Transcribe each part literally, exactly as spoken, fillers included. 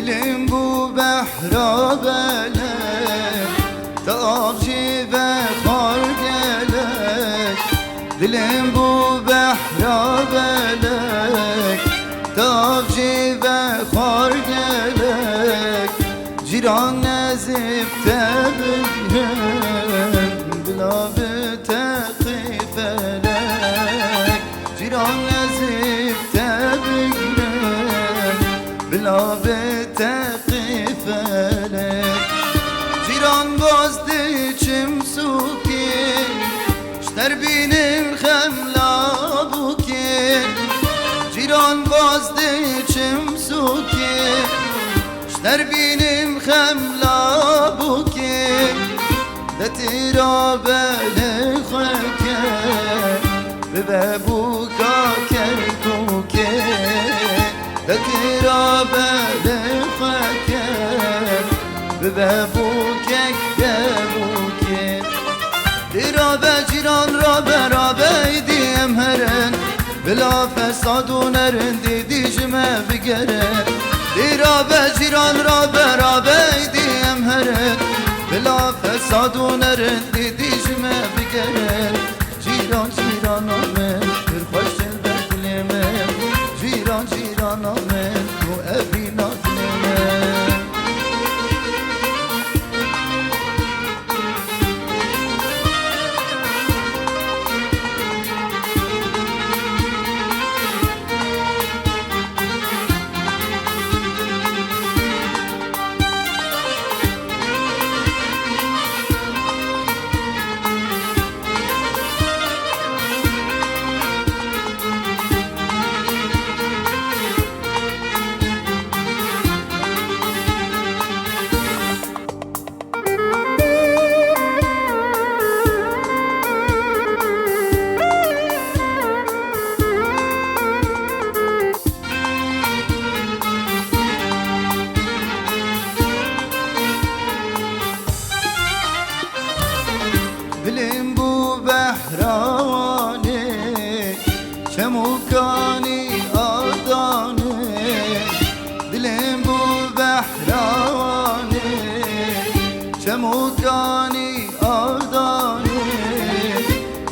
Dilim bû behra belek, te av jî vexwar gelek. Dilim bû behra belek, te av jî vexwar gelek. Cîran ez ê bi te bigrim, bila bi te qî felek. Cîran ez ê bi te bigrim, bila bi te qî felek. Cîran baz diçim sûkê, ji te re bînim xemla bûkê. Cîran baz diçim sûkê, ji te re bînim xemla bûkê. De tira belê xwe ke, bibe bûka Kerkûkê. De tira belê xwe ke, bibe bûkek de bûkê. Tira be cîran, rabe, rabe, êdî em herin. Bila fesad û nerin dî dî ji me bigere. Dî rabe cîran, rabe, rabe, êdî em herin. Bila fesad û nerin dî dî ji me bigere. Cîran, cîrana min, pir xweş dilber dilê min. Cîran, cîrana min, tu evîna dilê min. Dilêm bû behra Wanê, Çemûkanî Adanê. Dilêm bû behra Wanê, Çemûkanî Adanê.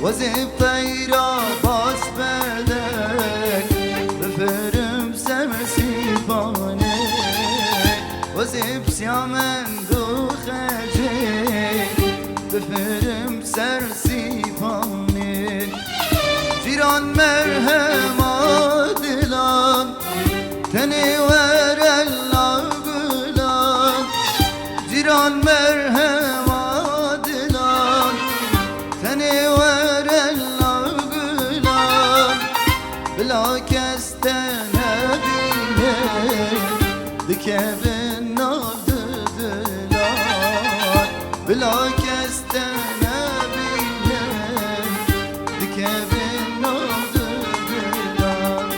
Wezê peyra bas belek, bifirim ser Sîpanê. Wezê psiya min du xecê, bifirim ser Sîpanê. Cîran merhema dilan, tenê were la gulan. Cîran merhema dilan, tenê were la gulan. Bila kes te nebîne, dikevin nav didilan. Bila kes te nebîne, dikevin nav didilan.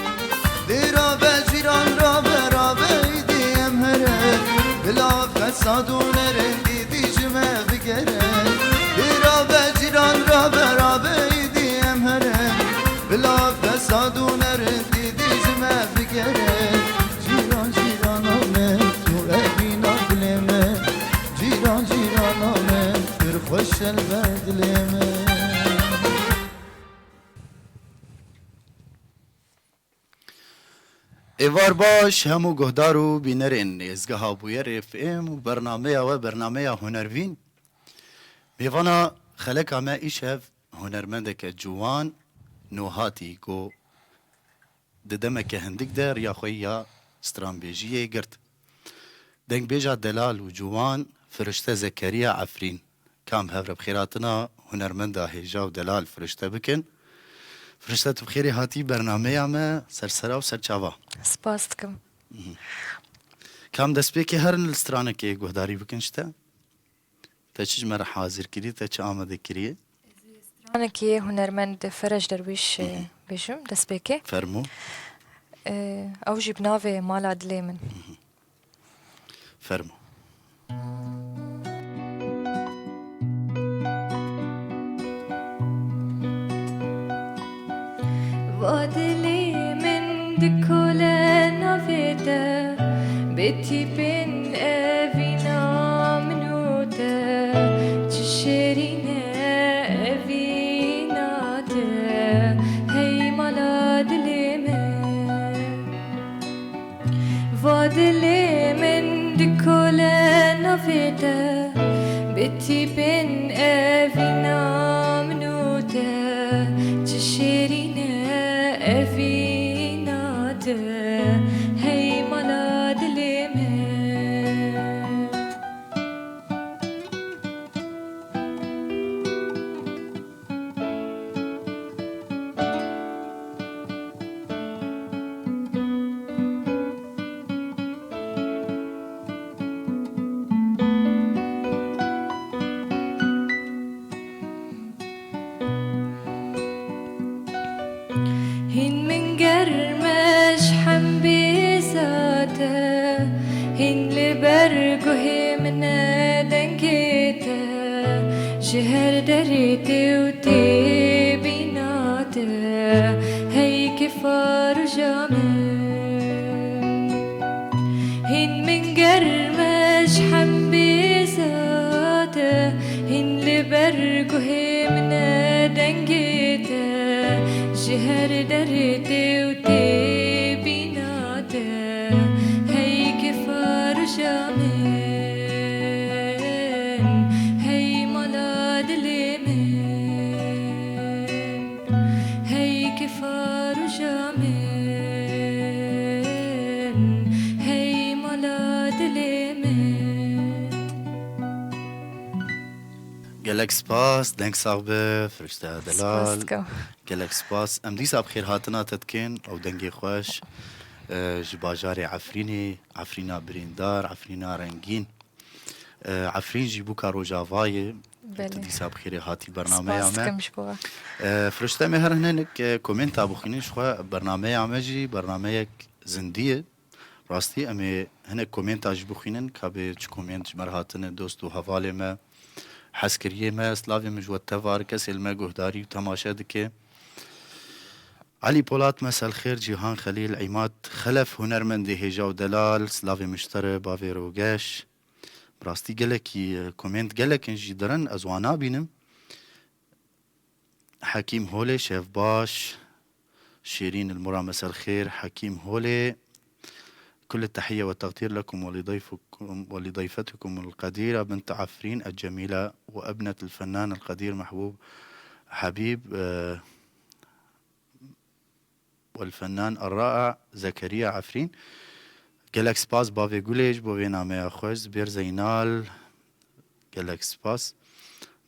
Dê rabe cîran, rabe, rabe, êdî em herin. Bila fesad û nerin dî dî ji me bigere. Dê rabe cîran, rabe, rabe, êdî em herin. Bila fesad û nerin dî dî ji me bigere. Cîran, cîrana min, tu evîna dilê min. Cîran, cîrana min, pir xweş e li ber dilê min. Êvar baş hemû guhdar û bînerên êzgeha Bûyer F M û bernameya we, bernameya Hunervîn. Mêvana xeleka me îşev hunermendeke ciwan, nûhatî ku di demeke hindik de riya xwe ya stranbêjiyê girt. Dengbêja delal û ciwan Firişte Zekeriya Efrîn. Kam hev re bi xêrhatina hunermenda hêja û delal Firişte bikin. Firişte, tu bi xêrê hatî bernameya me, ser sera û ser çava. Spas dikim. Kam destpêkê herin li stranekê guhdarî bikin ji te. Te çi ji me re hazir kirî, te çi amade kiriye? Stranekê hunermend Ferec Derwîş, e, bêjim, destpêkê. Fermo. E, ew jî bi navê Mala Dilê Min. Fermo. Va dilê min dikole navê te, Tîpên evîna min û te, çi şêrîn e evîna te, hey mala dilê min. Va dilê min dikole navê te, bi tîpên evîna min û te, çi şêrîn e evîna te, hey mala dilê min. Hîn min germ e ji hembêza te, hîn li ber guhê min e dengê te, ji her derê tê û tê bîna te, hey kêfa roja min. Hîn min germ e ji hembêza te, hîn li ber guhê min e dengê te, ji her derê tê û tê bîna te, hey kêfa roja min, hey mala dilê min, hey kêfa roja min, hey mala dilê min. Gelek spas, deng sax be, Firişte Delal. Spas dikim. Gelek spas. Em dîsa bi xêrhatina te dikin, ew dengê xweş, e, ji bajarê Efrînê, Efrîna birîndar, Efrîna rengîn. E, Efrîn jî bûka Rojava ye. Belê. Tu dîsa bi xêrê hatî bernameya me. Spas dikim ji bo we. E, Firişte, me her hinek, e, komenta bixwînin, ji xwe bernameya me jî bernameyek zindî ye. Rastî, em ê hinek komenta jî bixwînin, ka bê çi koment ji me re hatine, dost û hevalê me, hezkiriyê me, silavê min ji we tev re, kesê li me guhdarî û temaşe dike. Elî Polat, Mesel Xêr, Cîhan Xelîl, Îmad Xelef, hunermendê hêja û delal, silavê min ji te re, bavê Rogeş. Bi rastî gelekî, e, komênt gelek in jî dirin, ez wan nabînim. Hekîm Holê, şev baş. Şêrîn il Mura, Mesel Xêr, Hekîm Holê. كل التحية والتقدير لكم ولضيفكم، ولضيفتكم القديرة بنت عفرين الجميلة وابنة الفنان القدير محبوب حبيب، آه، والفنان الرائع زكريا عفرين. Gelek spas bavê Gulê ji bo vê nameya xweş. Zibêr Zeynal, gelek spas.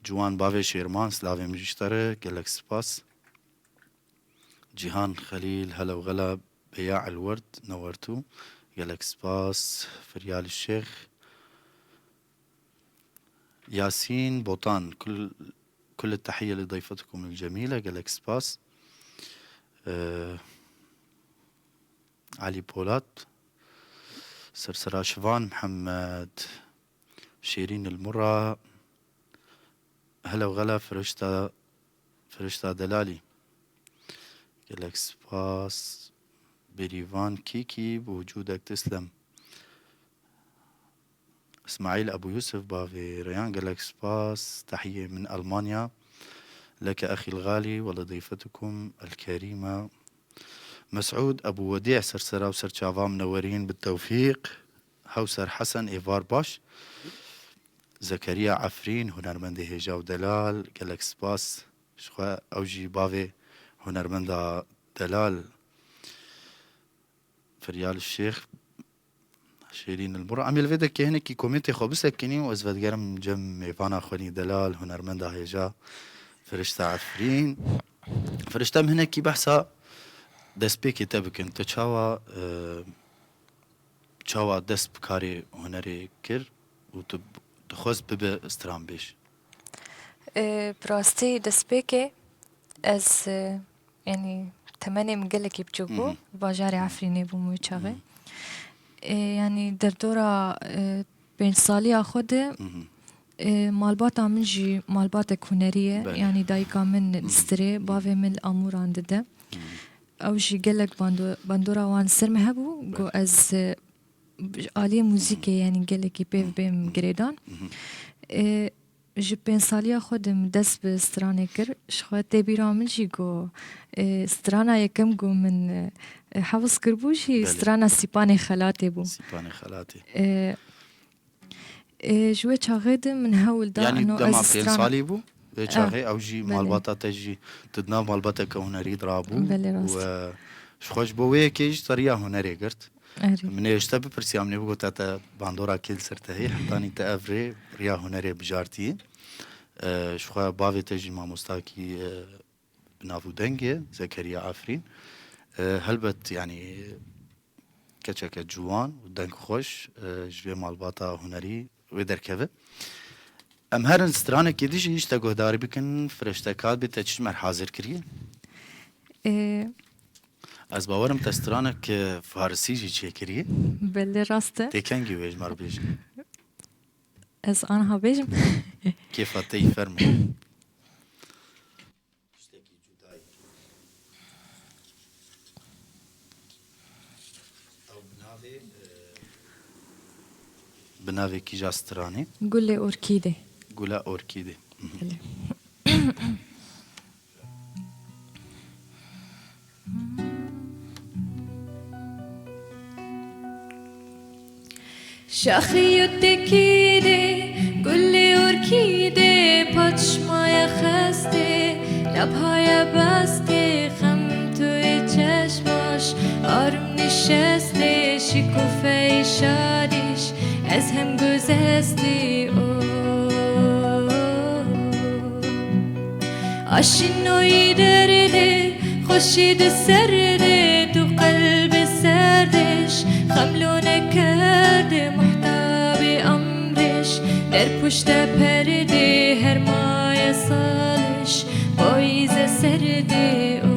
Ciwan bavê Şêrman, silavê min ji te re, gelek spas. Cîhan Xelîl, Hela û Xela, Beya El Werd, Newertû, gelek spas. Firyal Şêx, Yasîn Botan, kul, kul tehiye li dayfetikum il cemîle, gelek spas. Ee, Elî Polat, Sersera Şivan Mihemed, Şêrîn il Mura, Hela û Xela, Firişta, Firişta Delalî. Gelek spas. Bêrîvan Kîkî, bi wicûdek tislem. Îsmaîl Ebû Yûsif, bavê Reyhan, gelek spas. Tehiyê min Elmanya. Leke exî l-xalî we li dîfetikum el-kerîme. Mesûd Ebû Wedî, sersera û serçava min newerîn bi tewfîq. Hewser Hesen, êvar baş. Zekeriya Efrîn, hunermendê hêja û delal, gelek spas. Ji xwe ew jî bavê hunermenda delal. Firyal Şêx, Şêrîn il Mura. Em ê li vê dekê hinekî komêntê xwe bisekinî û ez vedigerim cem mêvana xwe nî delal, hunermenda hêja, Firişta Efrîn. Firişte, em hinekî behsa destpêkê te bikin. Te çawa, e, çawa dest bi karê hunerê kir û tu dixwest bibe stranbêj? E, bi rastî destpêkê ez, e, yanî temenê min gelekî biçûk bû. Hı hı. Bajarê Hı hı. Efrînê bûm wê çaxê. Hı hı. E, yanî derdora, e, pênc saliya xwe de, Hı hı. e, malbata min jî malbatek hunerî ye. Belê. Yanî dayika min Hı hı. li Stirê, Hı hı. bavê min li Amûran dide. Hı hı. Ew jî gelek bando-, bandora wan li ser min hebû. Belê. Got ez, e, Aliyê muzîkê, yanî gelekî pê bêm girêdan. E, ji pênc saliya xwe de min dest bi stranê kir. Ji xwe tê bîra min jî ku, e, strana yekem ku min, e, hewz kiribû jî Belê. strana Sîpanê Xelatê bû. Sîpanê Xelatê. E, e, ji wê çaxê de min hewl da Yanî eno dema ez pênc stran- salî bû, vê Ah, çaxê ew jî belê. malbata te jî, tu di nav malbateke hunerî de rabû Belê, rast. û, e, ji xwe ji bo wê yekê jî te riya hunerê girt. Erê. Min ê ji te bipirsiya, min ê bigot te bandora kê li ser te heye, hetanî te ev rê riya hunerê bijartiyê. E, ji xwe bavê te jî mamostakî, e, bi nav û deng e, Zekeriya Efrîn. E, helbet, yanî, keçeke ciwan û deng xweş, e, ji vê malbata hunerî wê derkeve. Em herin stranekê dijî ji te guhdarî bikin, firişte kat bê te çi ji me re hazir kiriye? E, Ez bawerim te stranek, e, farisî jî çêkiriye. Belê, rast e. Tê kengî wê ji me re bêjî? Ez anha bêjim. Kêfa te yî, fermo. Bi navê, e, bi navê kîja stranê? Gulê Orkîdê. Gula Orkîdê. Mhm. Belê. Şaxê û tekîdê, gulê orkîdê, paçmaya xestê, labhaya bestê, xem tu yê çeşmaş, arim nişestê, şikufeyê şadîş, ez hem guzestî, o. Aşinoyî derdê, xweşî di ser de, tu qelbê serdiş, xemlo nekerde, muhtabê emriş, derpuşte perdê, hermaya saliş, payîze serdê, o.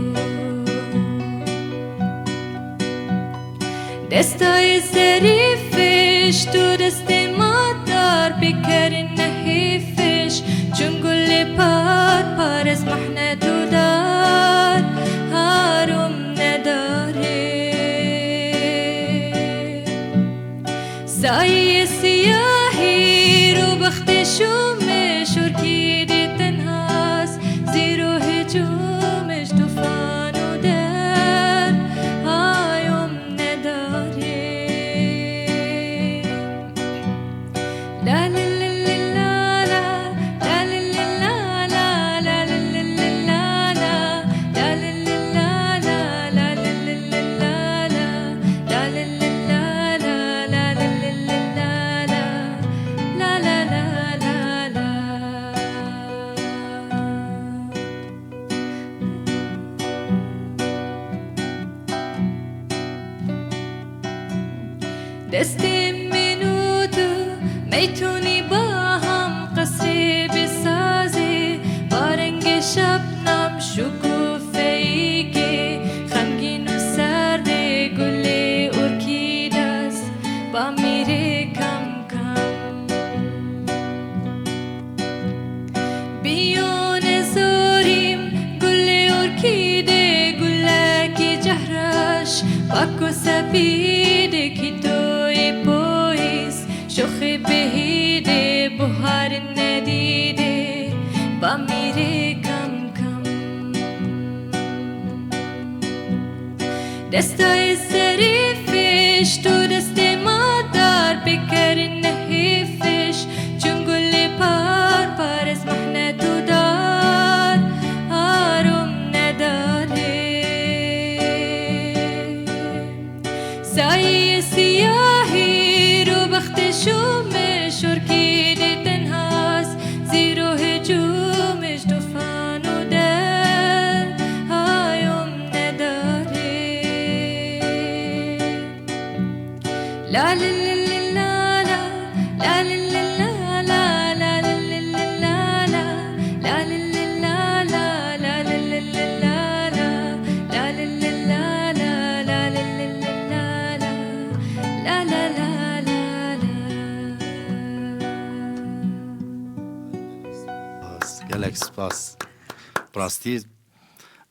Destayê zerîfiş, tu destê ma dar, pêkerine hêfiş, çûn gulê par par, ez mehne tu dar, harom nedarê. Sayê siyahî, rûbextê şûmiş, orkîdê tenhas, zîro hicûmiş, tufan û der, hayom nedarê. La la la la la la, la la la la la, la la la la la la, la la la la la, la la la la la la, la la la la la la, la la la la la, la la la la la. Destê min û tu, meytûnî baham, qesrê bi sazê, barengê şebnam, şukufeyîkê, xemgîn û serdê, gulê orkîdes, bamîrê kam kam. Biyone zorîm, gulê orkîdê, gulekî cehreş, pak û sepîdê, kîtoyê poyîz, şoxê behîdê, buharê nedîdê, bamîrê kam kam. Destayê zerîfiş, tu destê ma dar, pêkerine hêfiş, çûn gulê par par, ez mehne tu dar, harom nedarê. Sayê siyahî, rûbextê şûmiş, orkîdê tenhas, zîro hicûmiş, tufan û der, hayom nedarê. La la la la la la, la la la la la, la la la la la, la la la la la, la la la la la, la la la la la, la la la la la, la la la la la. Spas, gelek spas. Bi rastî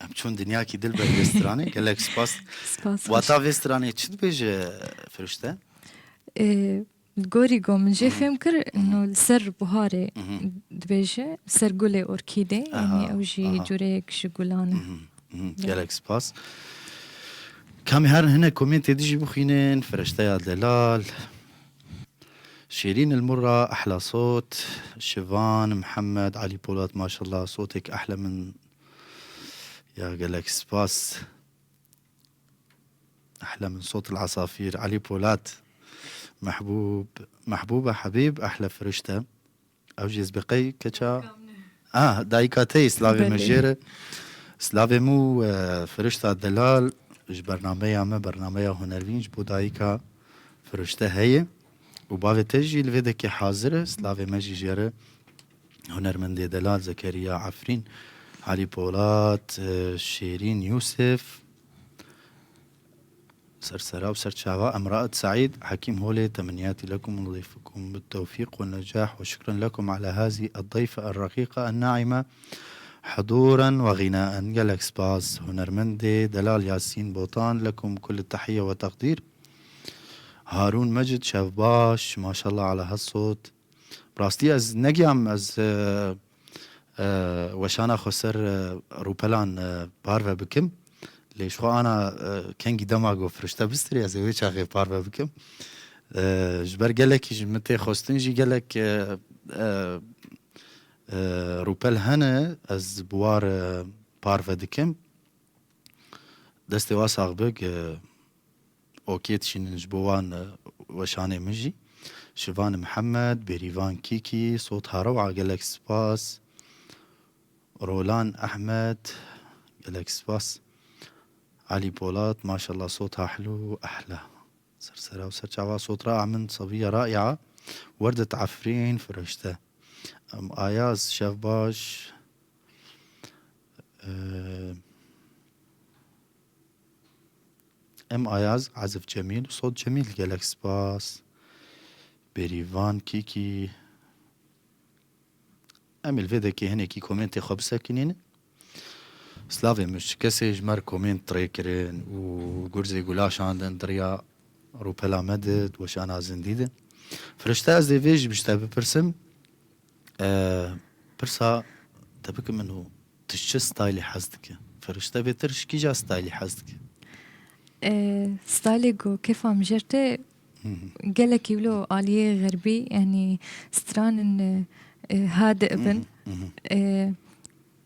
em çûn dinyakî dil ber vê stranê. Gelek spas. Spas. Wata vê stranê çi dibêje, Firişte? E, Gorî go min jê fêm kir, no li ser buharê dibêje, li ser gulê orkîdê, yanî ew jî cureyek ji gulan e. Mhm, mhm. Gelek spas. Kamî herin hinek komêntê dijî bixwînin, Firişteya Delal. Şêrîn el Murra, ehla sot. Şivan Mihemed, Elî Polat, maşallah, sotek ehla min. Ya gelek spas. Ehla min sot el asafîr, Elî Polat. Mehbûb, Mehbûba Hebîb, ehla firişte. Ew jî ez bi qey keça. Ah, dayika te yî, slavê me jê re. Slavê min û, e, Firişta Delal ji bernameya me, bernameya Hunervîn ji bo dayika Firişte heye. Û bavê te jî li vê dekê hazir e, slavê me jî jê re. Hunermendê Delal, Zekeriya Efrîn, Elî Polat, e, Şêrîn Yûsif, Sersera û serçava Emraet Seîd, Hekîm Holê, temeniyatî lekum û nudîfukum bit tewfîq we necah we şukran lekum ala hazî ed dayfe er reqîqa en naîme huduren we xînaen. Gelek spas hunermendê Delal Yasîn Botan, lekum kul tehiye we teqdîr. Harûn Mecid, şev baş, maşallah ala hesot. Bi rastî ez negiyam ez, e, e, weşana xwe ser, e, rûpelan, e, parve bikim. Lê ji xwe ana, e, kengî dema ku firişte bistirê ez ê wê çaxê parve bikim. E, ji ber gelekî ji min tê xwestin jî gelek, e, e, e, rûpel hene ez bi war, e, parve dikim. Destê wa sax be, ge-, okê dişînin ji bo wan, e, weşanê min jî. Şivan Mihemed, Bêrîvan Kîkî, Sot Harewa, gelek spas. Rolan Ehmed, gelek spas. Elî Polat, maşallah, sot hahlu, ehla. Sersera û serçava sot raa min, Sabiye Raia, Werdet Efrîn, Firişte. Em Ayaz, şev baş. Ee, Em Ayaz, Azif Cemîl, Sot Cemîl, gelek spas. Bêrîvan Kîkî. Em ê li vê dekê hinekî komentê xwe bisekinînin. Slavê min ji kesê ji me re koment rê kirin û gurzê gula şandin di riya rûpela me de, di weşana zindî de. Firişte, ez dê vê jî bi ji te bipirsim. E, pirsa te bikim, min û tu çi staylê hez dike? Firişte bêtir ji kîja staylê hez dike? E, staylê ku kêfa min jê re tê, gelekî wilo aliyê xerbî, yanî stranên, e, e, hadi bin. E,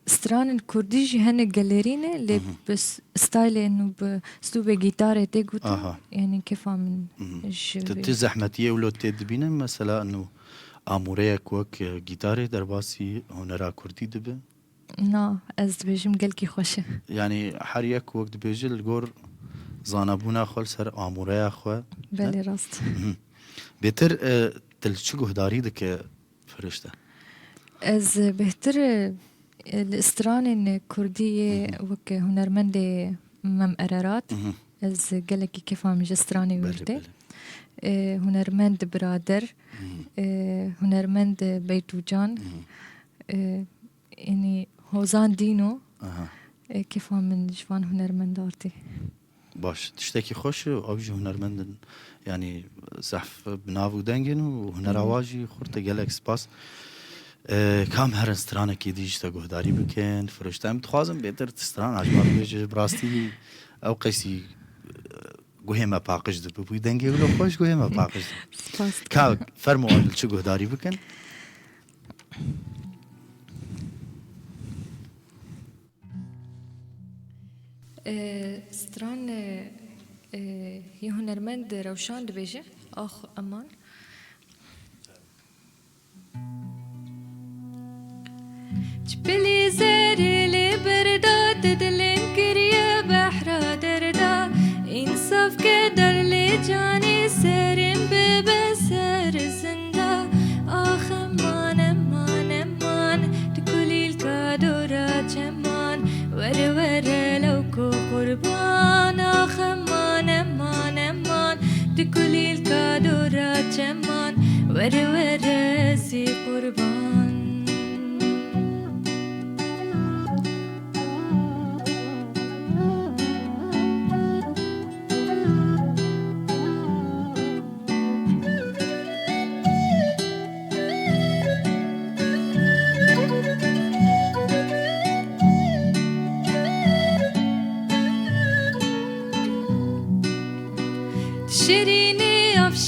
stranên kurdî jî hene gelêrî ne, lê bi s-, staylê û bi stûbê gîtarê tê gotin, yanî kêfa min ji Tu, tu zehmetiyê wilo tê dibîne, mesela, û amûreyek wek, e, gîtarê derbasî hunera kurdî dibe? Na, ez dibêjim gelkî xweş e. Yanî her yek wek dibêje li gor zanabûna xwe li ser amûreya xwe. Belê, rast. Bêtir, e, tu li çi guhdarî dike Firişte? Ez bêhtir, e, li stranên kurdî yê wek hunermendê Mem Ererat, ez gelekî kêfa min ji stranê wî tê. E, hunermend Birader, e, hunermend Beytûcan, e, Yanî Hozan Dîno, e, kêfa min ji van hunermenda artî. Baş, tiştekî xweş e, ew jî hunermend in. Yanî zehf bi nav û deng in û hunera wa jî xurt e, gelek spas. E, kam herin stranekî dî ji te guhdarî bikin, Firişte, em dixwazin bêtir tu strana ji me bibêje, bi rastî ew qeysî, e, guhê me paqij dibe. Bû dengê wilo xweş, guhê me paqij dibe. Spas dikim. Ka fermo em li çi guhdarî bikin? E, stran, e, e, yê hunermend Rewşan dibêje, Ax Eman. Çipilî zerê lê berda, te dilêm kiriye behra derda. Însaf ke dar lê canê, serên bibe ser zinda. Ax eman, eman, eman, tu kulîlka dora çeman. Were, were lewko qurban. Ax eman, eman, eman, tu kulîlka dora çeman. Were, were ez ê qurban.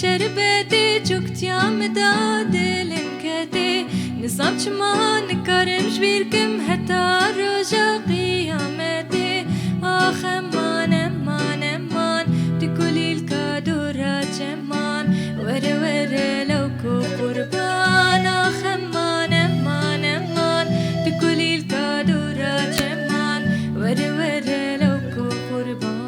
Şerbetê çoktiya min da dilim ketê. Nizam çima nikarim ji bîr kim heta roja qiyametê. Ax eman, eman, eman, di kulîlka dora çeman. Were, were, lewko qurban. Ax eman, eman, eman, di kulîlka dora çeman. Were, were, lewko qurban.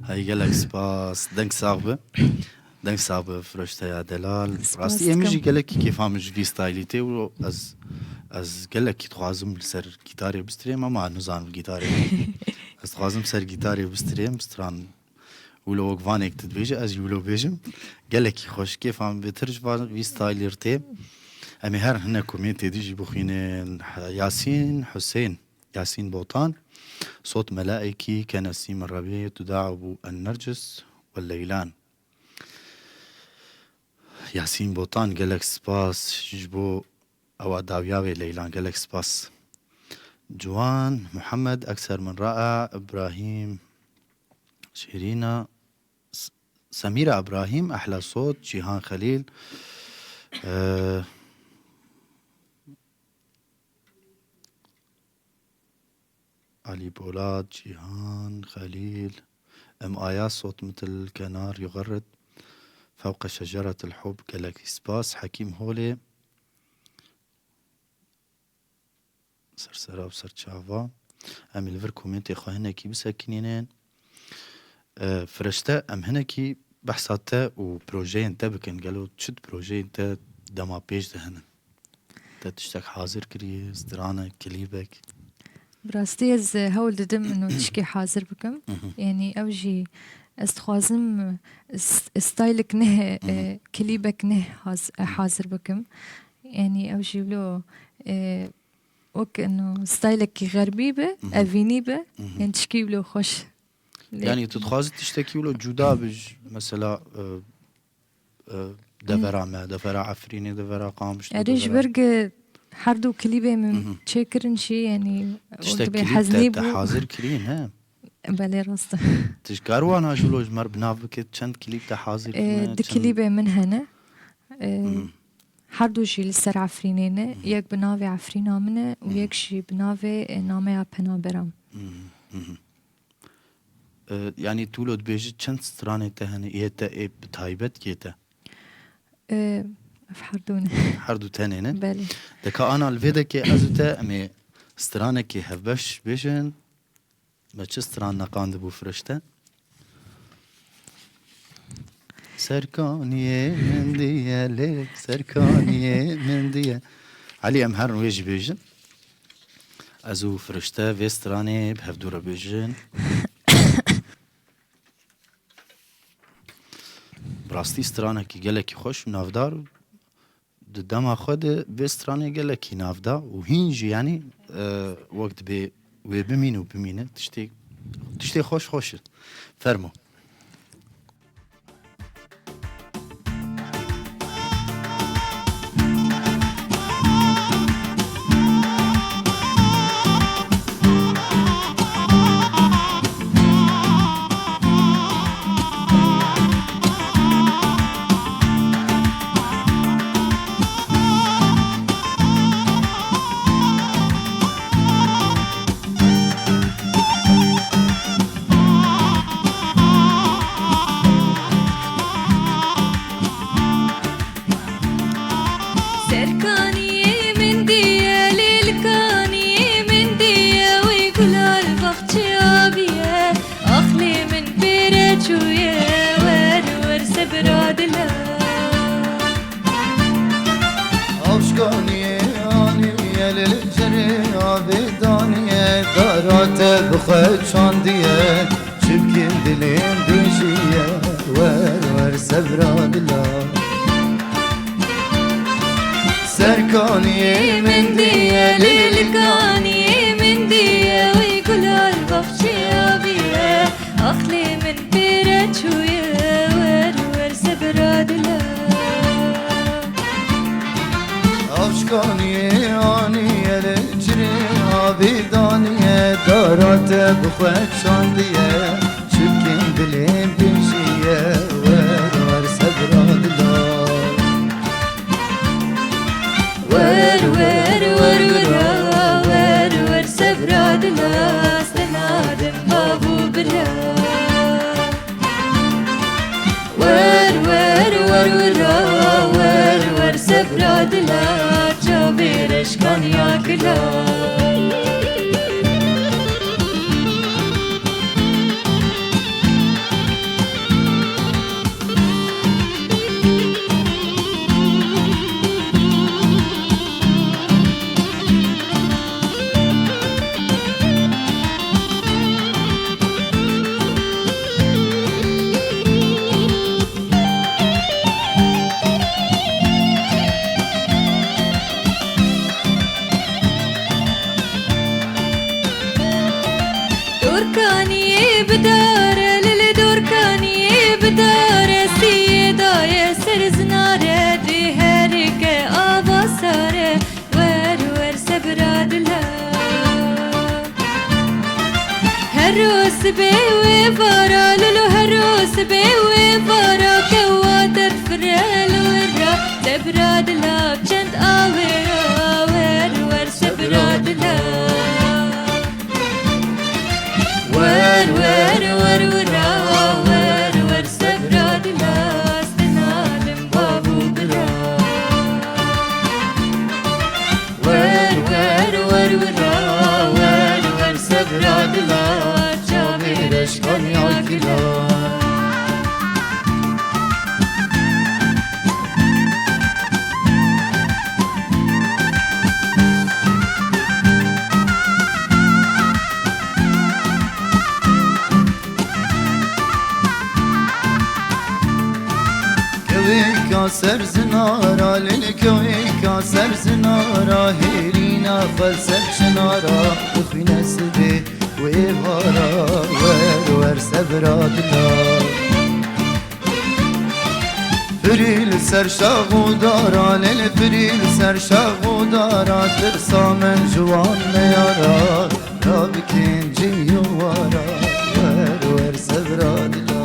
Hey, gelek spas. Deng sax be. Deng sax be, Firoşteya Delal. Spas Rastî em jî dikim. Gelekî kêfa min ji vî stylî tê û ez, ez gelekî dixwazim li ser gîtarê bistirêm, ama nizanim gîtarê. Ez dixwazim ser gîtarê bistirêm, stran wilo wek vanek tu dibêje, ez jî wilo bêjim. Gelekî xweş, kêfa min bêtir ji van vî stylî tê. Em ê her hinek komêntê dî jî bixwînin. Yasîn Husên, Yasîn Botan. Sot melaikî ke nesîm rebî tu daw bû en nercis we leylan. Yasîn Botan, gelek spas ji bo ewa dawiya wê leylan, gelek spas. Ciwan Muhammed, ekser min raa, Ibrahîm Şêrîna, S-, Semîra Ibrahîm, ehla sot, Cîhan Xelîl, e, Alî Polat, Cîhan Xelîl, em aya sot mitil kenar yuxerrit fewqe şeceratil hub, gelekî spas, Hekîm Holê, ser sera û ser çava. Em ê li vir komêntê xwe hinekî bisekinînin. E, Firişte, em hinekî behsa te û projeyên te bikin. Gelo çi projeyên te dema pêş de hene? Te tiştek hazir kiriye, stranek, klîbek? Bi rastî ez, e, hewl didim ino tişkî hazir bikim. Mhm. Yanî ew jî ez dixwazim, e, s-, stylik neh, e, Mhm. klîbek neh haz-, e, hazir bikim. Yanî ew jî wilo, e, wek ino stylekî xerbî be, Mhm. evînî be, Mhm. yanî tişkî wilo xweş. Lê Yanî tu dixwazî tiştekî wilo cuda be ji, mesela, e, e, devera me, devera Efrînê, devera Qamişlo, Erê ji devera ber ge her du klîbê min Mhm. çêkirin jî, yanî wek Tiştek dibê klîb heznî te, te bû. Hazir kirî, ne? Belê, rast e. Tu ji kar wan ha ji wilo ji me re bi nav bike, çend klîb te hazir E, kirine, du çend klîbê min hene. E, Mhm. her du jî li ser Efrînê ne. Mhm. Yek bi navê Efrîna min e û Mhm. yek jî bi navê, e, Nameya Penaberan. Mhm. Mhm. E, yanî tu wilo dibêjî çend stranê te hene, yê te ê bi taybet yê te? E, ev her du ne. Her du tenê ne? Belê. De ka ana li vê dekê ez û te em ê stranekê hevbeş bêjin. Me çi stran neqandibû Firişte? Serkaniyê min diye lê, serkaniyê min diye. Elî, em herin wê jî bêjin. Ez û Firişte vê stranê bi hevdû re bêjin. Bi rastî stranekî gelekî xweş û navdar û di dema xwe de vê stranê gelekî nav da û hîn jî, yanî, e, wek dibê wê bimîn û bimîne, tiştê, tiştê xweş xweş e. Fermo. Serkaniyê min diye, lêlkaniyê min diye, wî gula li baxçeya biye. Aqlê min pê re çûye, wer wer sebra dila. Avşkaniyê aniye, li cerê avê daniye, dara te bi xwe çandiye. Çi bikin dilê min dêjiye, wer wer sebra dila. Serkaniyê min diye, lêlkaniyê min diye, wî gula li baxçeya biye. Aqlê min pê re çûye, wer wer sebra dila. Kaniyê aniye li cirê avê daniye, dara te bi xwe çandiye, çipkên dilê bêjiye, wer wer sebra dila. Wer wer wer wira, wer wer sebra dila, stenadim bav û bira. Wer wer wer wira, wer wer sebra dila, çavê reşkaniya kila. Dorkaniyê bidare, lili dorkaniyê bidare, siyê daye ser zinare, dê herike ava sare, wer wer sebra dila. Her roj sibê wê vara, lilo her roj sibê wê vara, kewa derfire li wir ra, sebra dila çend awê ra, wer wer sebra dila. Wer wer wer wira, wer wer sebra dila, stenalim bav û bira. Wer wer wer wira, wer wer sebra dila, çavê reşkaniya kila. Kewêka ser zinara, lêl kewêka ser zinara, hêrîna xwe ser çinara, bixwîne sibê wê vara, wer wer sebra dila. Firî li ser şax û dara, lê li firî li ser şax û dara, tirsa min ji wan neyara, rabikên cî û wara, wer wer sebra dila.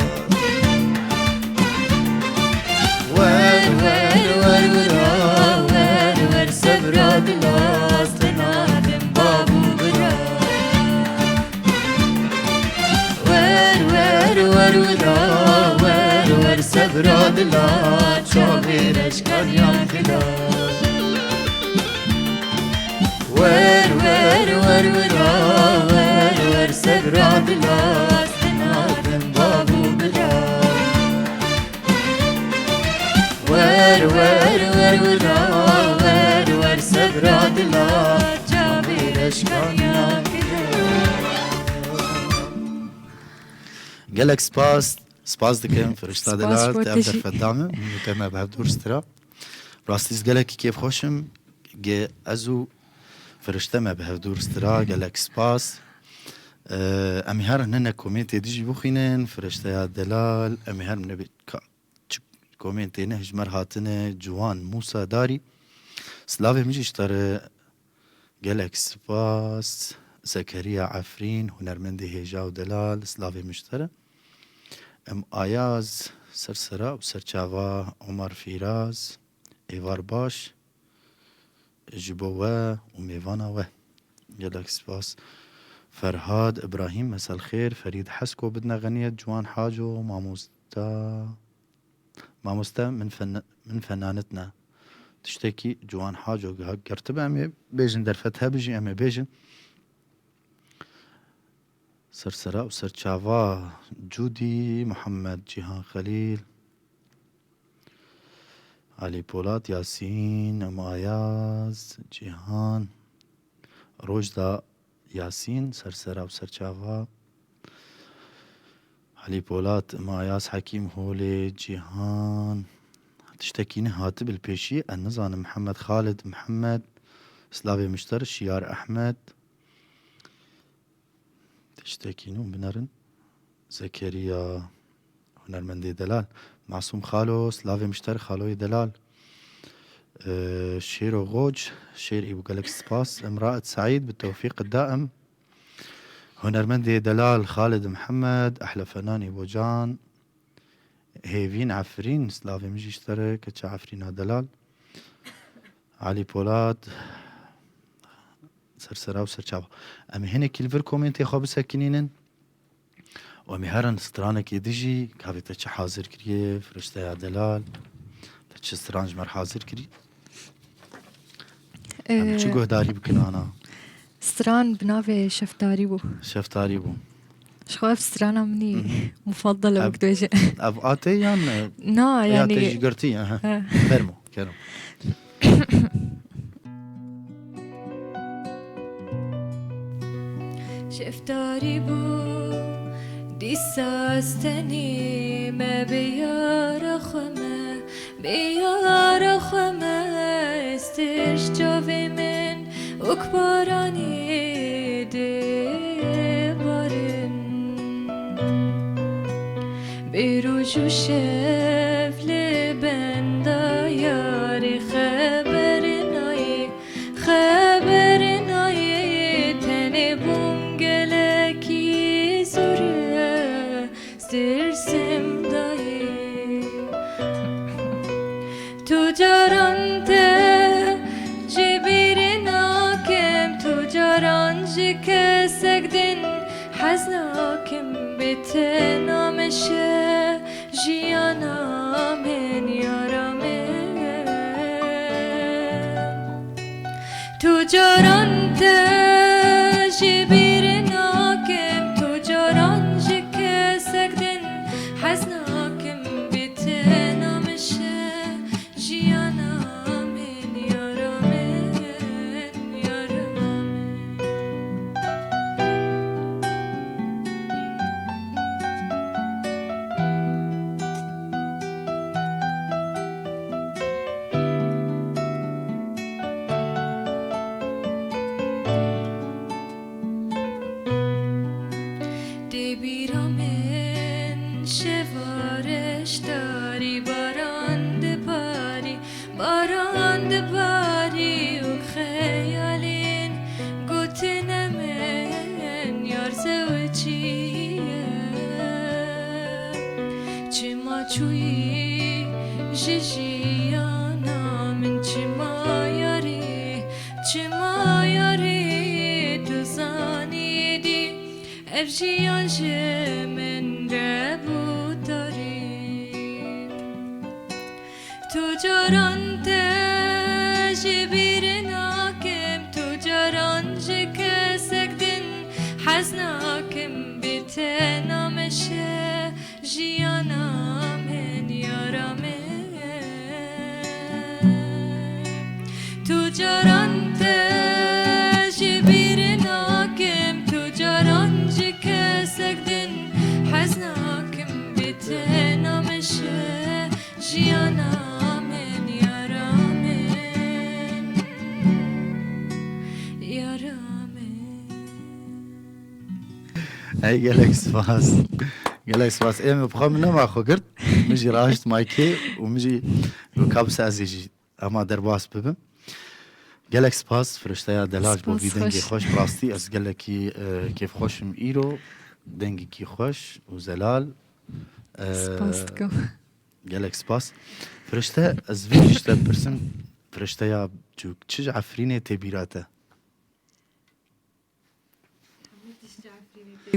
Wer wer wer wira, wer wer sebra dila, stenadim bav û bira. Wer wer wer wira, wer wer sebra dila, çavê reşkaniya kila. Wer wer wer wira, wer wer sebra dila, stenadim bav û bira. Wer wer wer wira, wer wer sebra dila, çavê reşkaniya kila. Gelek spas, spas dikim, Firişta Spas Delal, bo te ev te jî. Derfet da min, min te me bi hev dûr stira. Rastî ez gelekî kêfxweş im, ge ez û Firişte me bi hev dûr stira, gelek spas. Ee, em ê herin hinek komêntê dijî bixwînin, Firişteya Delal, em ê herin nebê ka-, çi komêntê ne ji me re hatine, Ciwan Mûsa Darî. Silavê min jî ji te re gelek spas. Zekeriya Efrîn, hunermendê hêja û delal, silavê min ji te re. Em Ayaz, Sersera û Serçava, Omar Fîraz, êvar baş. Ji bo we û mêvana we. Gelek spas. Ferhad Ibrahîm, Mesel Xêr, Ferîd Hesko, Bidne Xeniyet, Ciwan Haco, Mamosta, Mamoste, min fen-, min fenanitne. Tiştekî Ciwan Haco giha gertibe, em ê bêjin, derfet hebijî, em ê bêjin. Sersera û serçava, Cûdî, Muhammed, Cîhan Xelîl, Alî Polat, Yasîn, Em Ayaz, Cîhan, Rojda, Yasîn, Sersera û serçava, Alî Polat, Em Ayaz, Hekîm Holê, Cîhan, tiştekî ne hatib li pêşî, ez nizanim, Mihemed Xalid, Mihemed, Slavê Mişter, Şiyar Ehmed, Tiştekî nû binerin. Zekeriya, hunermendê delal. Masûm Xalo, Slavê Mişter, Xaloyê delal. Ee, Şêro Goc, şêr Îbo, gelek spas. Imraet Saîd, bi tewfîq daim. Hunermendê delal Xalid Mihemed, ehle fenan Îbo Can. Hêvîn Efrîn, slavê min jî ji te re, keça Efrîna delal. Elî Polat, sersera û serçava. Em ê hinekî li vir komêntê xwe bisekinînin. Û em ê herin stranekê dijî, gavê te çi hazir kiriye, firişteya delal? Te çi stran ji me re hazir kirî? Em ê çi Ee, guhdarî bikin ana? Stran bi navê Şeftarî bû. Şeftarî bû. Ji xwe ev strana min î Hı hı. mufadal e, Ev, wek dibêje. Ev a te yan, e, Na, ya yanî te jî girtî, aha. He. Fermo, kerem. Şeftarî bû, dîsa ez tenê me bi yara xwe me, bi yara xwe me, ez tişt çavê min wek baranê dibarin. Bi roj û şev li benda yarê xeber nayê, xeber nayê, tenê bûn gelekî zor e, ez tirsim dayê. Tu caran te ji bîr nakim, tu caran ji kesek din hez nakim, bi te nameşe jiyana min, yara min. Tu caran te ji bîr nakim, tu caran ji kesek din hez nakim, bi te nameşe jiyana min, yara min, yara min. Tê bîra min şeva reştarî, baran dibarî, baran dibarî û xeyalên gotine min yar zewiciye. Çima çûyî ji jiyana min, çima yarî, çima yarî tu zanî dî, ev jiyan ji min re bû tarî. Tu caran te ji bîr nakim, tu caran ji kesek din hez nakim, bi te nameşe jiyana min, yara min. Tu caran te ji bîr nakim, tu caran ji kesek din hez nakim, bi te nameşe jiyana min, yara min, yara min. Hey, gelek spas. Gelek spas. Ê min bi xwe min nema xwe girt. Min jî raşt maykê û min jî got, ka bise ez ê jî hema derbas bibim. Gelek spas, firişteya delal, ji bo vî dengê xweş. Bi rastî ez gelekî, e, kêfxweş im îro. Dengekî xweş û zelal. E, Spas dikim. Gelek spas. Firişte, ez vê jî ji te pirsim, firişteya çûk, çi ji Efrînê tê bîra te?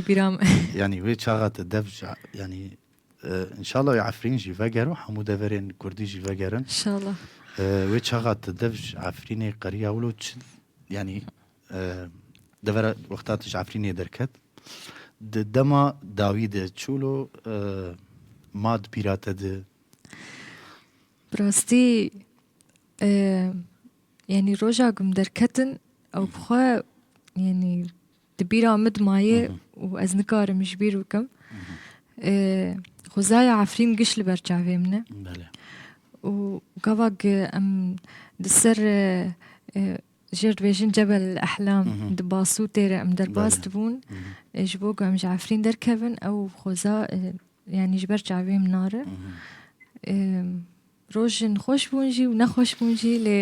Bîra me. Yanî wê çaxa te dev ji, yanî, e, înşallah wê Efrîn jî vegero, hemû deverên kurdî jî vegerin. Înşallah. E, wê çaxa te dev ji Efrînê qeriya wilo çi, yanî, e, devera wexta tu ji Efrînê derket, di dema dawî de çi wilo, e, ma di bîra te de? Bi rastî, e, yanî roja ku em derketin, ew bi xwe, yanî di bîra min dimaye û ez nikarim ji bîr bikim. E, xwezaya Efrîn giş li ber çavê min e. Belê. Û gava ku em di ser, e, e, jêr dibêjin Cebel Ehlam, di Basûtê re em derbas dibûn, e, ji bo ku em ji Efrîn derkevin, ew xweza, e, yanî ji ber çavê min nare. E, rojên xweş bûn jî û nexweş bûn jî, lê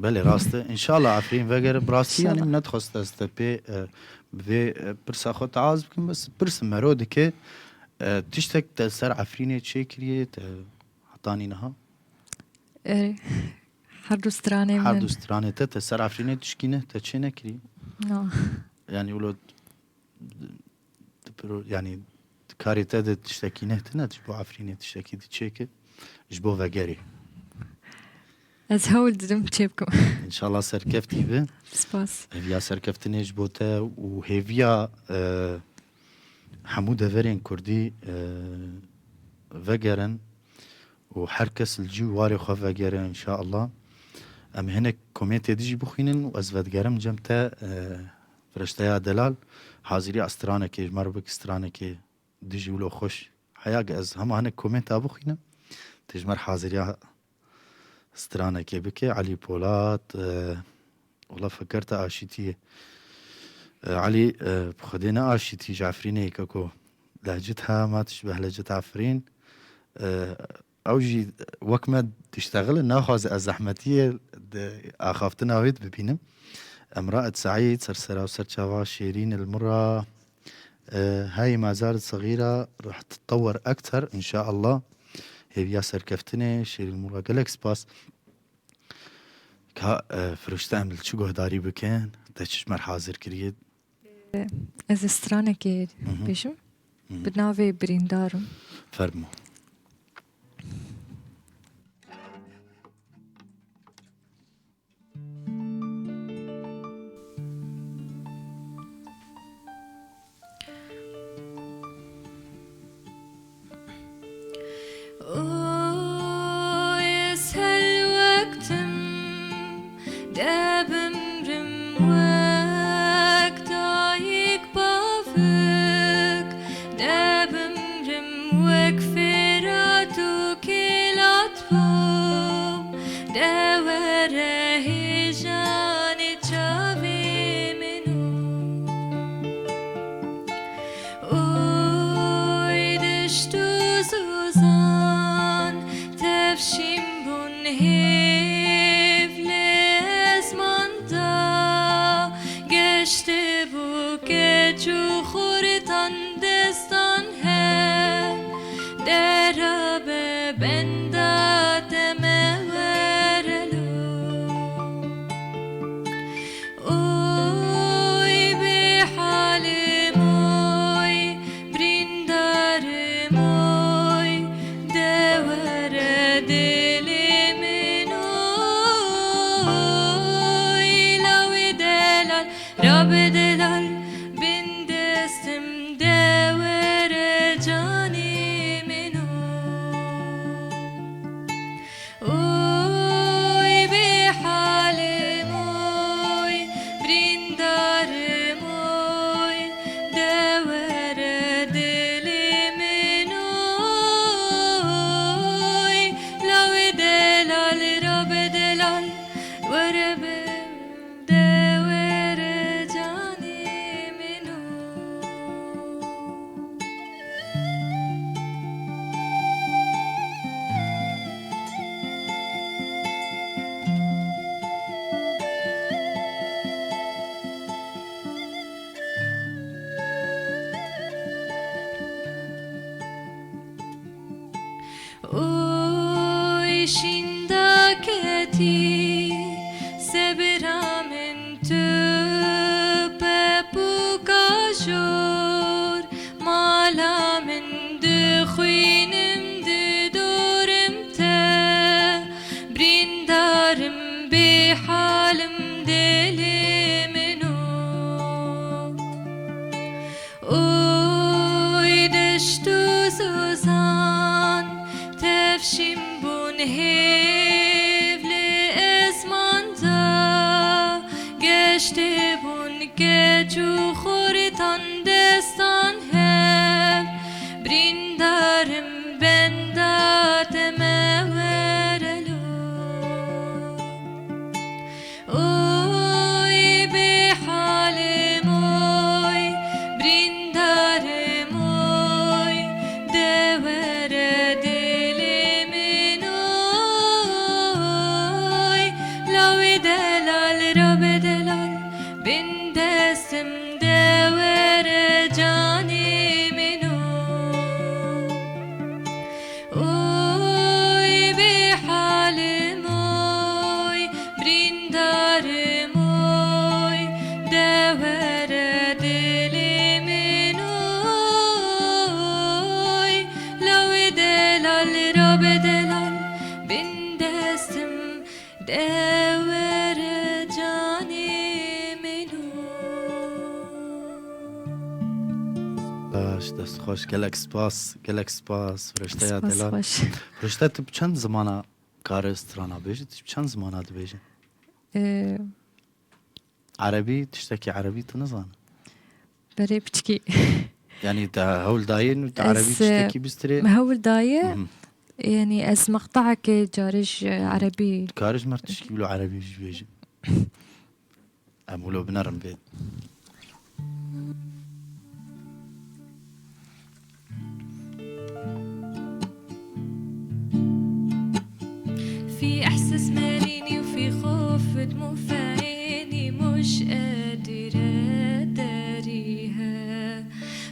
Belê, rast e. Înşallah Efrîn vegere. Bi rastî, yanî, Înşallah. min nedixwest ez te pê, e, bi vê, e, pirsa xwe teaz bikim, bes pirsim mero dike, e, tiştek te ser Efrînê çêkiriye, te hetanî niha? Erê, her du stranê Her min. Du stranê te, te ser Efrînê tişkî ne, te çê nekirî? Na. Yanî, wilo, di pro-, yanî, di karê te de tiştekî ne tine, ji bo Efrînê tiştekî diçêke, ji bo vegerê. Ez hewl didim çê bikim. Înşallah serkeftî bi. Spas. Hêviya serkeftinê ji bo te û hêviya, e, hemû deverên kurdî, e, vegerin û her kes li cî û warê xwe vegere înşallah. Em hinek komentê dijî bixwînin û ez vedigerim cem te, e, firişteya delal, haziriya stranekê, ji me re bik stranekê dijî wilo xweş. Heya ge ez hema hinek komenta bixwînim, tu ji me re haziriya stranekê bike. Elî Polat, e, wela fekerta aşîtiyê. E, Elî, e, bi Xwedê ne aşîtî, ji Efrînê ye, keko. Lehcet ha, ma tu ji beh lehcet Efrîn. E, ew jî wek me diştexile, naxwaze ez zehmetiyê di axaftina wê de bibînim. Emra Et Seîd, ser sera û ser çava Şêrîn El Mura. E, hey ma zalet sexîra, rah titewwer ekter, înşallah. Hêviya serkeftinê, Şêrîn Mura, gelek spas. Ka, e, firişte em li çi guhdarî bikin, te çi ji me re hazir kiriye? Ez ê stranekê Mhm. bêjim. Mhm. Bi navê Birîndar im. Fermo. Oy ez helwektim, debimrim wek dayik bavik, debimrim wek Firat û Kêlat bû, de were hêjanê çavê min û. Oy deşt û zozan tevşîn bûn hêv lê ezman da, geştibû keç û xurtan destan hev, dera be benda te me were lo. Oy bê halim oy, birîndarim oy, de were dilê min oy. Lawê delal, rabe delal, bin destim, de were canê min oy. Oy bê halim oy, birîndarim oy, de were dilê min oy. Lawê delal, rabe delal, were be, de were canê min oy. Oy şînda ketî sebira min tu pepûka jor, mala min dixwînim didorim te, birîndarim bê halim dilê min o. Oy deşt û zozan tevşîn bûn hêv lê ezman da, geştê bûn keç û xortan destan hev, birîndarim benda te me were lo. Oy bê halim oy, birîndarim oy, de were dilê دەستم دەوەرە جانێ منو. Baş, dest xweş, gelek spas, gelek spas, Firişteya Spas delal. Xweş. Firişte, tu bi çend zimana kare strana bêjî? Tu bi çend zimana dibêjî? Ee, Erebî, tiştekî erebî tu nizanî? Berê piçkî. Yanî te hewl dayê û te Ez, erebî tiştekî bistirê? Me hewl daye. Mhm. Yanî ez mextahekê carê ji erebî. Dikare ji mer tişkî wilo erebî jî bêjî? Em wilo binerin bê. في إحساس ماليني وفي خوف دموع في عيني مش قادرة أداريها.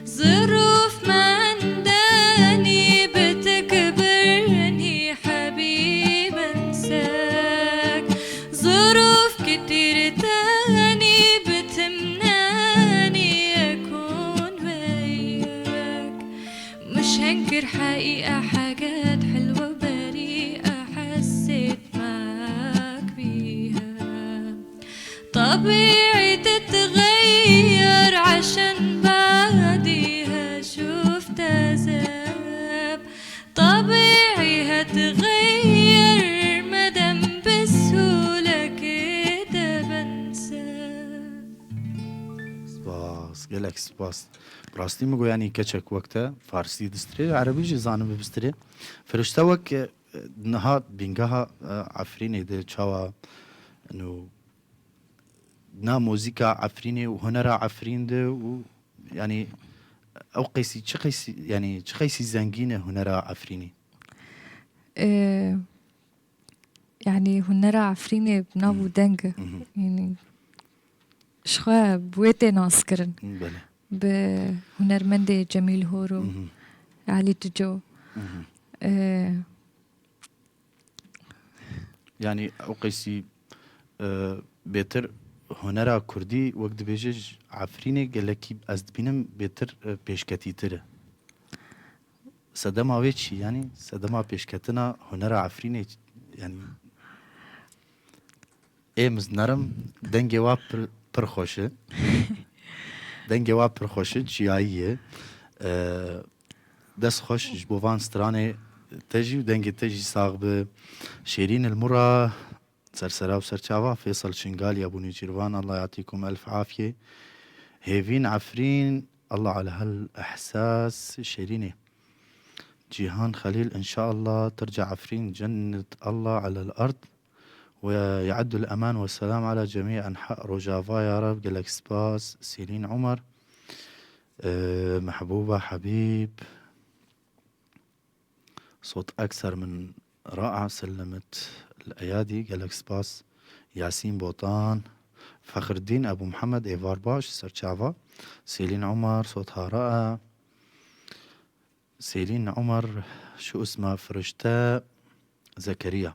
ظروف ما عنداني بتكبرني حبيب أنساك. ظروف كتير تاني بتمنعني أكون وياك. مش هنكر حقيقة، حاجات حلوة وبريئة حسيت معاك بيها. طبيعي تتغير عشان بعديها شفت عذاب. طبيعي هتغير مادام بسهولة كده بنساك. Spas, gelek spas. Bi rastî min got, yanî keçek wek te farsî distirê, erebî jî zanibe bistirê. Firişte wek, e, niha bîngeha, e, Efrînê de çawa, no, na muzîka Efrînê û hunera Efrîn de û yanî ew qeysî çi qeysî, yanî çi qeysî zengîn e hunera Efrînê? Ee, Yani hunera Efrînê bi nav û deng e. Mhm. Yani ji xwe bi wê tê naskirin. Belê. Bi hunermendê Cemîl Horo, Mhm. Elî Tico. Mhm. Ee, Yanî ew qeysî, e, bêtir hunera kurdî wek dibêje ji Efrînê gelekî ez dibînim bêtir, e, pêşketîtir e. Sedema wê çi? Yanî sedema pêşketina hunera Efrînê çi? Yanî ê miznerim dengê wa pir, pir xweş e. Dengê wa pir xweş e, çiyayî ye. E, dest xweş ji bo van stranê te jî û dengê te jî sax bi. Şêrîn el Mura, sersera û serçava, Fêsal Şingalî, Ebû Nêçîrvan, Allah yatîkum elf afiyê. Hêvîn Efrîn, Allah ala hel ihsas, Şêrînê. Cîhan Xelîl, inşallah terca Efrîn cennet Allah ala el ard. Ve ya'dul eman ve selam ala cemî enha Rojava ya Rab. Gelek spas. Selîn Umar, e, Mehbuba Habîb, sot ekser min ra'a, sellemet el eyadî. Gelek spas. Yasîn Botan, Fexriddîn Ebu Muhammed, êvar baş, serçava. Selîn Umar, sot ha ra'a. Selîn Umar, şu isma Firişte Zekeriya.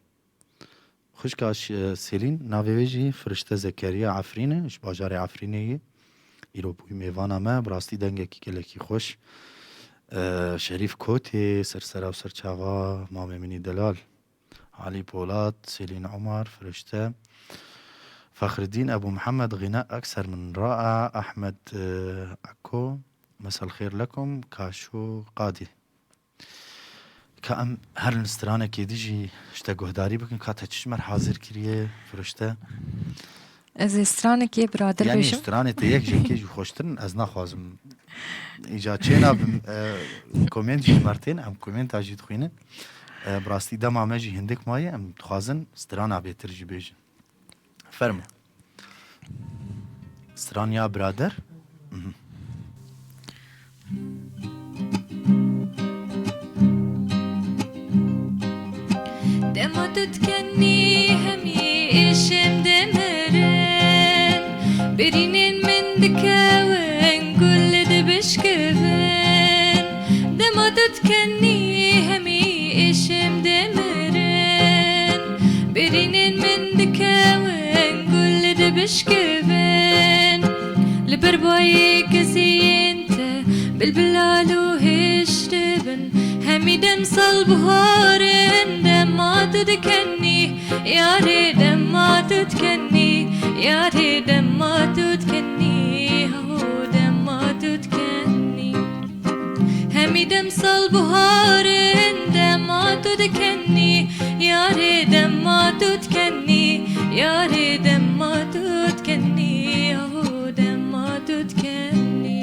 Xwişka ş-, Selîn, navê wê jî Firişte Zekeriya Efrîn e, ji bajarê Efrînê ye. Îro bûyî mêvana me, bi rastî dengekî gelekî xweş. E, Şerîf Kotê, sersera û serçava, mamê min î delal. Alî Polat, Selîn Umar, Firişte. Fexriddîn Ebu Muhammed, Xîna Ekser min Ra'a, Ehmed, e, Eko, Mesel xêr lekum, Kaşo Qadî. Ka em herin stranekê dijî ji te guhdarî bikin, ka te çi ji me re hazir kiriye, Firişte? Ez ê stranekê birader Yanî bêjim. stranê te yek ji yekê jî xweştir in, ez naxwazim. Îca çêna bim, e, komênt jî ji me re tên, em komênta jî dixwînin. E, bi rastî dema me jî hindik maye, em dixwazin strana bêtir jî bêjin. Fermo. Stran ya birader. Mhm. Dema tu dikenî hemî êşên dimirin, birînên min dikewin, gul dibişkivin. Dema tu dikenî hemî êşên dimirin, birînên min dikewin, gul dibişkivin. Li ber bayê keziyên te bilbilal û hêştibin, hemî dem sal biharin, dem Dema tu dikenî, yarê dema tu dikenî, yarê dema tu dikenî, ho dema tu dikenî. Hemî dem sal buharin dema tu dikenî, yarê dema tu dikenî, yarê dema tu dikenî, ho dema tu dikenî.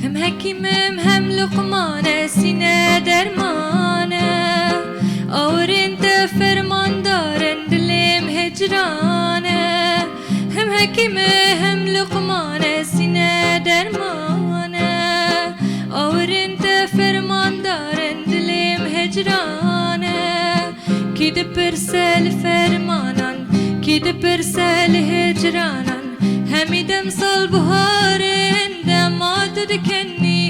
Hem hekîm im hem Luqman e, sîne derman e. Awirên te fermandar in, dilêm hicran e. Hem hekîm e hem Luqman e, sîne derman e. Awirên te fermandar in, dilêm hicran e. Kî dipirse li fermanan, kî dipirse li hicranan. Hemî dem sal buharin dema tu dikenî,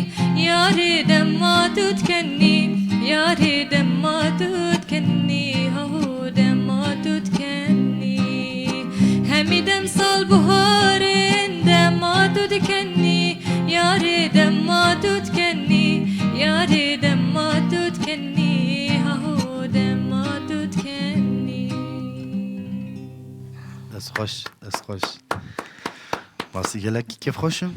yarê dema tu dikenî, yarê dema tu dikenî, ho dema tu dikenî. Hemî dem sal buharin dema tu dikenî, yarê dema tu dikenî, yarê dema tu dikenî, ho dema tu dikenî. Dest xweş, dest xweş. Masî gelekî kêfxweş im.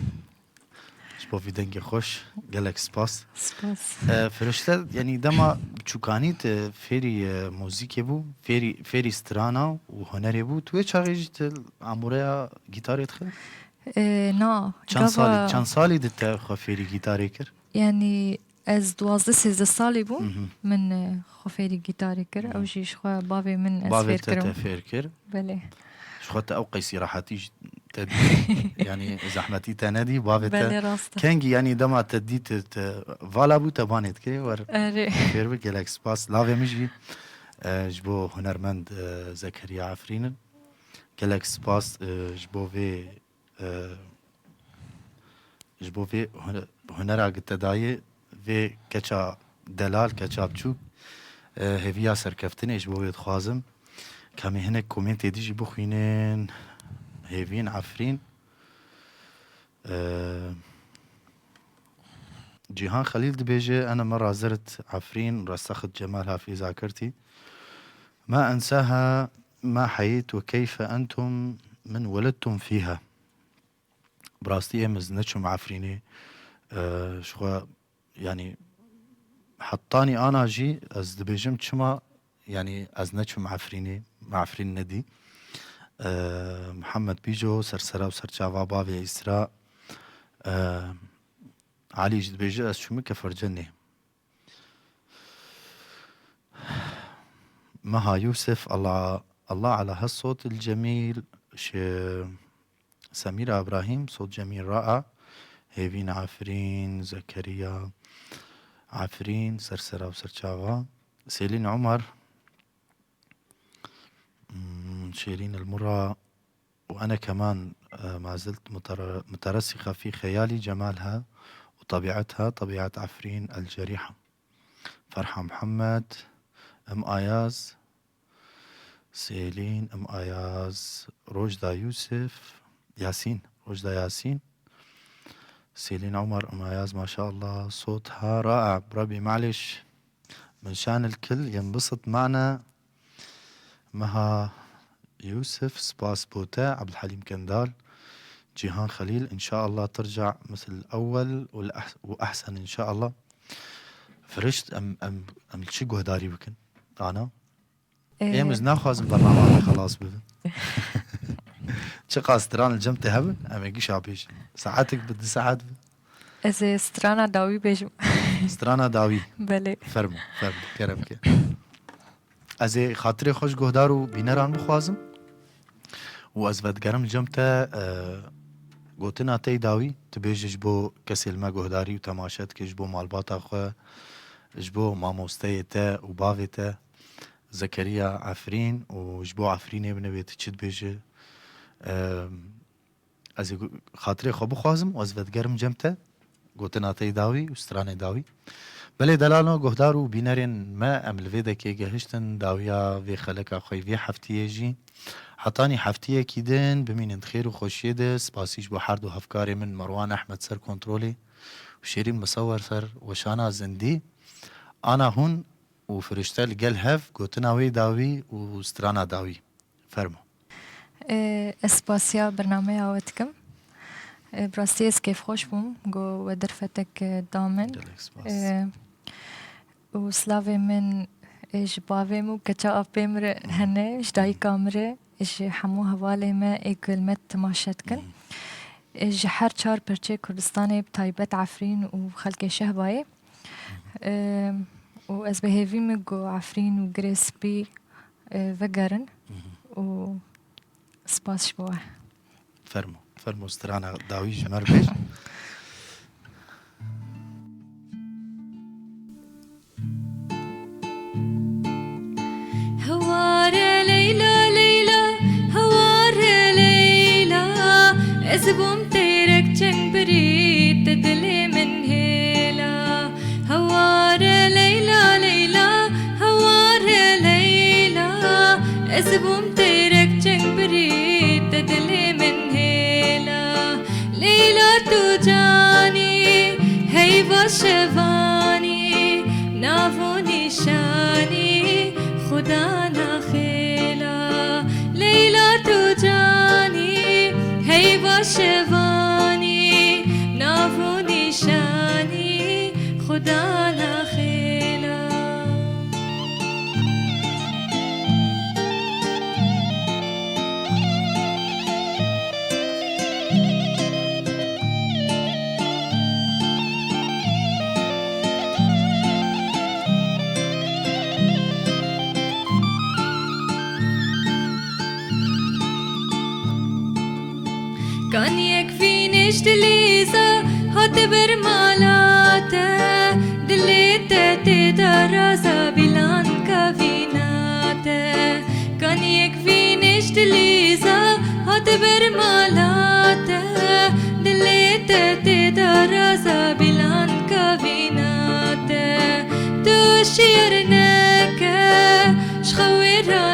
Ji bo vî dengê xweş, gelek spas. Spas. E, Firişte, yanî dema biçûkanî tu fêrî, e, muzîkê bû, fêrî, fêrî strana û hunerê bû, tu wê çaxê jî tu amûreya gîtarê dixî? E, na, Çend gava salî, çend salî di te xwe fêrî gîtarê kir? Yanî ez duwazdeh sêzdeh salî bûm, Mhm. min, e, xwe fêrî gîtarê kir. Mhm. Ew jî ji xwe bavê min ez Bavê fêr te kirim. Te fêr kir. Belê. Ji xwe te ew qeysî rehetî ji te dî. Yanî zehmetî te nedî, bavê te Belê, rast e. Kengî, yanî dema te dî te, te vala bû, te banê dikê, wer Erê. Fêr bi, gelek spas. Lavê min jî, e, ji bo hunermend, e, Zekeriya Efrîn in. Gelek spas, e, ji bo vê e, ji bo vê hune-, hunera gi te dayê, vê keça delal, keça biçûk, e, hêviya serkeftinê ji bo wê dixwazim. Ka em ê hinek komêntê dî jî bixwînin. Hêvîn Efrîn. E, Cîhan Xelîl dibêje, Ene mera zirt Efrîn, restexit Cemal Hafîz Akertî. Ma ensaha ma heyît we keyfe entum min weledtum fîha. Bi rastî em ez neçûm Efrînê. E, ji xwe, yanî, hetanî ana jî ez dibêjim çima, yanî, ez neçûm Efrînê, me Efrîn nedî. E, Mihemed Bîco, sersera û serçava bavê Îsra. E, Elî jî dibêje, ez çûme Kefercenê. Meha Yûsif, Allah, Allah ala hessotil cemîl, şi-, Semîra Îbrahîm, sot cemîl, raa, Hêvîn Efrîn, Zekeriya Efrîn, sersera û serçava, Selîn Umar, hmm, Şêrîn el Murra, وأنا كمان، آه، ما زلت متر-، مترسخة في خيالي جمالها وطبيعتها، طبيعة عفرين الجريحة. فرحة محمد، أم آياز، سيلين، أم آياز، روجدا يوسف، ياسين، روجدا ياسين، سيلين عمر، أم آياز، ما شاء الله، صوتها رائع، بربي معلش، من شان الكل ينبسط معنا. Meha Yûsif, spas bo te, Ebdulhelîm Kendal, Cîhan Xelîl, inşaallah tirca misl ewwel û l-, û ehsen inşaallah. Firişt, em, em, em li çi guhdarî bikin? Ana? Ee, Êm ez naxwazim bernama me xelas bibe. Çiqas stran li cem te hebin, em ê gişa bêjin. Saetek bi, du saet bi. Ez ê strana dawî bêjim. Strana dawî. Belê. Fermo, fermo, kerem ke. Ez ê xatirê xwe ji guhdar û bîneran bixwazim û ez vedigerim li cem te, e, gotina te yê dawî, tu bêje ji bo kesê li me guhdarî û temaşe dike, ji bo malbata xwe, ji bo mamosteyê te û bavê te, Zekeriya Efrîn, û ji bo Efrînê binivê tu çi dibêje? E, Ez ê gu-, xatirê xwe bixwazim û ez vedigerim cem te, gotina te yê dawî û stranê dawî. Belê delalo, guhdar û bînerên me, em li vê dekê gehiştin dawiya vê xeleka xwe yê vê heftiyê jî. Hetanî heftiyekî din bimînin di xêr û xweşiyê de. Spasî ji bo her du hevkarê min Merwan Ehmed ser kontrolê û Şêrîn Misewer ser weşana zindî. Ana hûn û firişte li gel hev gotina wê dawî û strana dawî. Fermo. Ê, ez spasiya bernameya we dikim. Ê, bi rastî ez kêfxweş bûm ku we derfetek, e, da min. Gelek spas. Ê, û silavê min, ê, ji bavê min û keça apê min re hene, ji dayika min re, ji hemû hevalê me ê ku li me timaşe dikin. Ê, ji her çar perçeyê Kurdistanê, bi taybet Efrîn û xelkê Şehbayê. Ê, û ez bi hêvî me ku Efrîn û Girê Spî, ê, vegerin û spas ji bo we. Fermo, fermo, strana dawî ji me re bêj. Heware Leyla, Leyla, heware Leyla, ez bûm têrek çeng birî, te dilê min hêla. Heware Leyla, Leyla, heware Leyla, ez bûm têrek çeng birî, te dilê min hêla. Leyla tu canî, heyva şevanî, nav û nîşanî, Xuda naxêla. Leyla tu canî, heyva şevanî, nav û nîşanî, Xuda naxêla. Kaniyek vînê ji dilîza hate ber mala te, dilê te tê de raza bîlanka vîna te. Kaniyek vînê ji dilîza hate ber mala te, dilê te tê de raza bîlanka vîna te. Tu şiyar neke, ji xewê ra